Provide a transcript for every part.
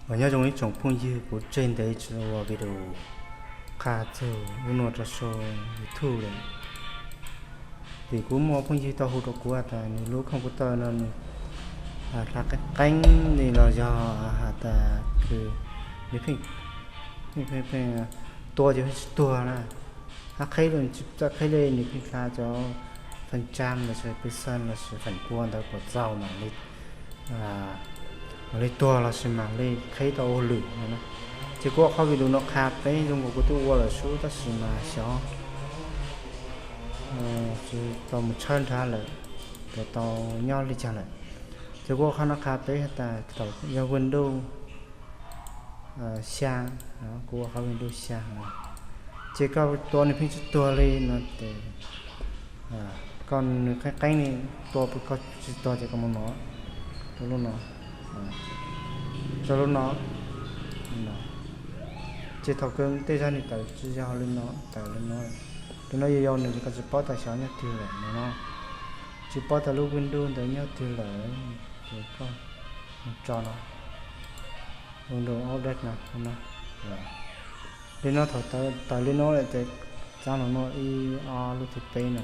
Os, nyob zoo ib tsoom phooj ywg, kuv tseg ntev tsis ua video qha txog lub no rau saum YouTube lawm, vim kuv muaj phooj ywg tau hu rau kuv has tas nws lub computer no nws hla qeeb qeeb li los yog has tas kws nws pheej pheej pheej tua ces pheej tsis tuag na, hab qheb los tsis txawj qheb li, nws pheej hla cov feem tsam los sis pej xeem los sis feem pua ntawd puas txaus mam li mam li tuag los sis mam li qheb tau ua lwm no na. Ces kuv ua qhov video no qha peb zoo nkaus kuv twb ua lawm xwb tab sis mas xyov tsis tau mus tshawb nrad lawm, puas tau nyob li cas lawm. Ces kuv ua qhov no qha peb has tas thaum yog Windows xya, kuv ua qhov Windows xya no, ces koj tua nws pheej tsis tuag li no ces koj nws qeeb qeeb li, tua koj tsis tuag ces koj mus no, rau lub no, rau lub no. Ces thaum kawg tej zag nws tawm tsis yog li no, tawm li no, li no yog yog nws ces koj tsis paub tas xyov nyob twg lawm no, tsis paub tas lub Windows ntawd nyob twg lawm, ces koj mus tso no, Windows update no, li no thaum tawm li no lawm ces txav los no ib ob lub thib peb no,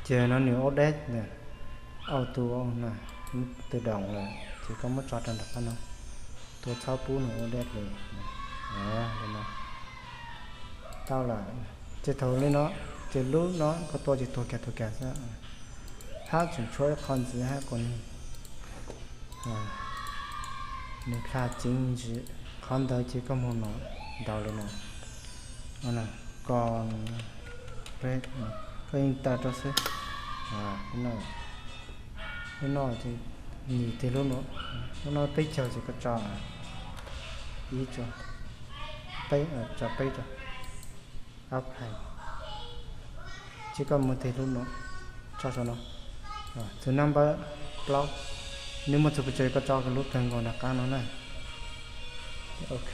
ces no nws update ntawm auto na, tự động lawm ces koj muab tso rau nram qab no, tua txhob pub nws update li no. Tau lawm, ces thaum li no, ces lub no koj tua ces tuag kiag tuag kiag xwb, hab tseem tshuav ib qho ntxiv hab kuv nws hla ceev ntsis, qhov ntawd ces koj mus no, ntaus li no, koj, koj yeej tawm rau xwb. Lub no ces nim tig lub no, lub no peb caug ces koj tso ib, tso peb, tso peb rau, apply. Ces koj mus tig lub no, tso saum no, txug nab npawb plaub, nws muaj txug pes tsawg koj tso lub kawg nkaus nram qab no na. Ok,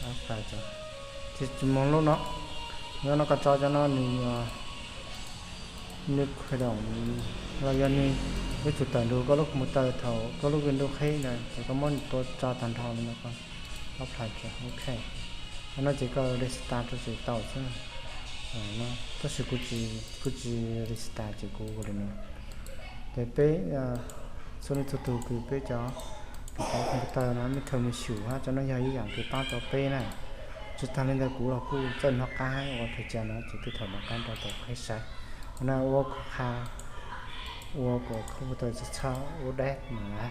apply tso, ces mus lub no, lub no koj tso cov no nws, nws khởi động los yog nws yuav tsum tawm ntawm koj lub computer thaum koj lub Windows qheb ntawd ces koj muab nws tua tso tag nrho li no, koj apply tso, ok. Qhov no ces koj restart rau tseem tau xwb. Tab sis kuv tsis restart ces kuv ua li no. Ces peb txhua leej txhua tug kws peb cov, kws cov computer no nej khaws mus xyum hab cov no yog ib yaam kws paab rau peb na. Tsi taag le ntawd kuv los kuj txawj nov qab hab ua thaum cas no ces tej thaum nov qab nrog tau qheb saib. Ua na ua kuv qha, ua kuv computer txhob ua dab no na,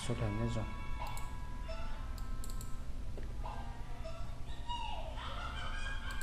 sawv daws nyob zoo.